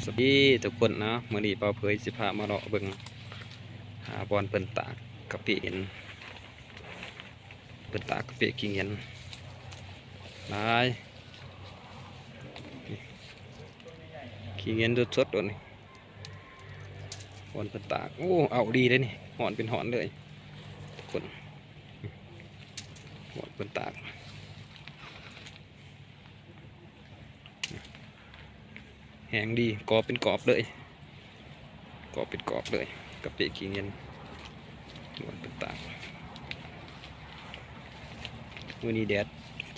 ສະບາຍດີທຸກຄົນເນາະ, ມື້ນີ້ບ່າວເຜີຍຊິພາມາເລາະເບິ່ງ ຫາບ່ອນເພິ່ນຕາກກາເຟ ເພິ່ນຕາກກາເຟຂີ້ເຫງັນຫຼາຍ, ຂີ້ເຫງັນສົດໆໂດດນີ້ ບ່ອນເພິ່ນຕາກ. ໂອ້ ເອົາດີເດ້ນີ້, ຮ້ອນເປັນຮ້ອນເລີຍທຸກຄົນ, ບ່ອນເພິ່ນຕາກ ແຫ້ງດີ, ກອບເປັນກອບເລີຍ, ກອບເປັນກອບເລີຍ ກາເຟຂີ້ເຫງັນ ບ່ອນເພິ່ນຕາກ. ມື້ນີ້ແດດ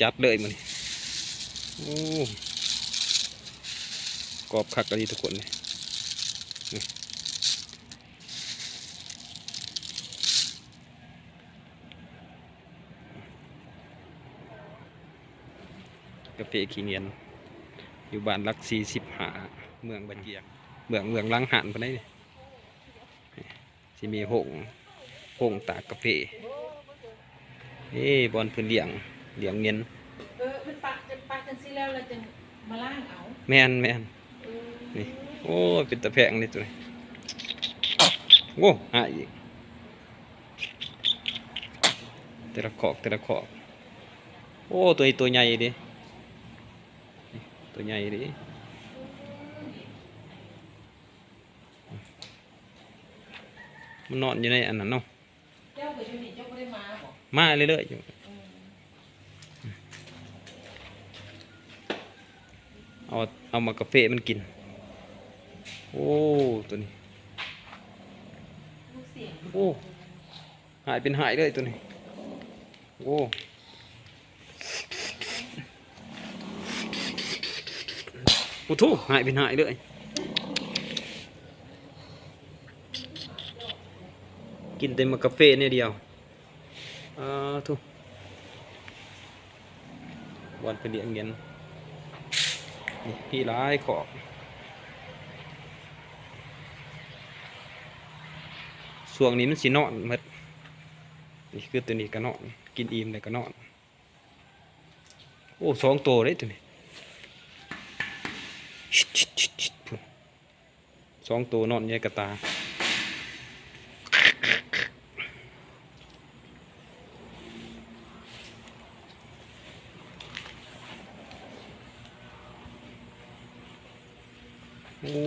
ຈັດເລີຍມື້ນີ້. ໂອ້ ກອບຄັກອີ່ຫຼີທຸກຄົນເອີຍ. ກາເຟຂີ້ເຫງັນ ຢູ່ບ້ານຫຼັກສີ່ສິບຫ້າ ເມືອງບາຈຽງ, ເບື້ອງ ເບື້ອງຫຼັງຮ້ານເພິ່ນໃດນີ້ ຊິມີໂຮງ ໂຮງຕາກກາເຟ. ເອີ ບ່ອນເພິ່ນລ້ຽງ ລ້ຽງເຫງັນ. ເອີ ເພິ່ນປັກ ປັກຈັ່ງຊີ້ແລ້ວ ແລ້ວຈຶ່ງມາລ້າງເອົາ. ແມ່ນໆ ເອີ ນີ້. ໂອ້ຍ ເປັນຕາແພງເດ້ໂຕນີ້. ໂອ້ ຫາຍອີກ. ແຕ່ລະຄອກ ແຕ່ລະຄອກ. ໂອ້ ໂຕນີ້ໂຕໃຫຍ່ເດ້ ນີ້ ໂຕໃຫຍ່ເດ້. ມັນນອນຢູ່ໃນອັນນັ້ນເນາະ. ເຈົ້າກໍຢູ່ນີ້ ເຈົ້າບໍ່ໄດ້ມາບໍ? ມາເລື້ອຍໆຢູ່. ເອົາ ເອົາໝາກກາເຟມັນກິນ. ໂອ້ ໂຕນີ້ ໂອ້ ຫາຍເປັນຫາຍເລີຍໂຕນີ້. ໂອ້ ໂອ້ໂທ້ ຫາຍເປັນຫາຍເລີຍ. ກິນແຕ່ໝາກກາເຟແນວດຽວ. ອາ ໂທ້ ບ່ອນເພິ່ນລ້ຽງເຫງັນ ນີ້ ມີຫຼາຍຄອກ. ຊ່ວງນີ້ມັນຊິນອນໝົດ. ນີ້ຄືໂຕນີ້ກໍນອນ ກິນອີ່ມແລ້ວກໍນອນ. ໂອ້ ສອງໂຕເດ້ໂຕນີ້ ພຸ້ນ ສອງໂຕນອນຢູ່ໃນກະຕ່າ. ໂອ້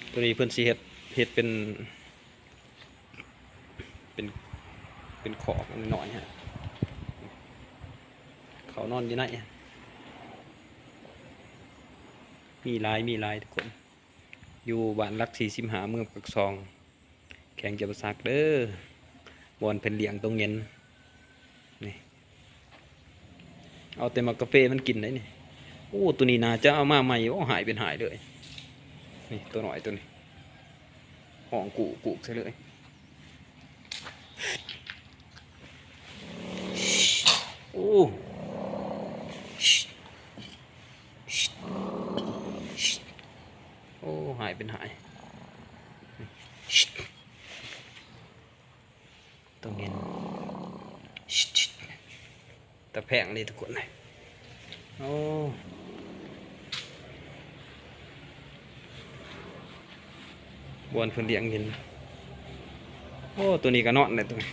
ໂຕນີ້ເພິ່ນຊິເຮັດ ເຮັດເປັນ ເປັນ ເປັນຄອກນ້ອຍໆ ຮະ ເຂົານອນຢູ່ໃນ ມີຫຼາຍ ມີຫຼາຍທຸກຄົນ. ຢູ່ບ້ານຫຼັກສີ່ສິບຫ້າ ເມືອງປາກຊ່ອງ ແຂວງຈຳປາສັກເດີ ບ່ອນເພິ່ນລ້ຽງໂຕເຫງັນ ນີ້. ເອົາແຕ່ໝາກກາເຟມັນກິນໄດ໋ນີ້. ໂອ້ ໂຕນີ້ໜ້າຈະເອົາມາໃໝ່. ໂອ້ ຫາຍເປັນຫາຍເລີຍ. ນີ້ ໂຕນ້ອຍໂຕນີ້ ຮ້ອງກຸກໆໃສ່ເລີຍ. ໂອ້ ໂອ້ ຫາຍເປັນຫາຍ. ໂຕເຫງັນ ຕາແພງເດ້ທຸກຄົນ. ໂອ້ ບ່ອນເພິ່ນລ້ຽງເຫງັນ. ໂອ້ ໂຕນີ້ກໍນອນແຫຼະໂຕນີ້.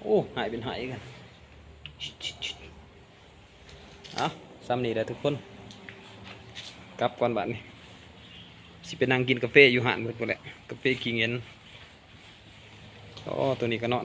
ໂອ້ ຫາຍເປັນຫາຍຄືກັນ. ເອົາ ສ່ຳນີ້ແຫຼະທຸກຄົນ ກັບກ່ອນບາດນີ້ ຊິໄປນັ່ງກິນກາເຟຢູ່ຮ້ານເພິ່ນພຸ້ນແຫຼະ ກາເຟຂີ້ເຫງັນ. ໂອ້ ໂຕນີ້ກໍນອນ.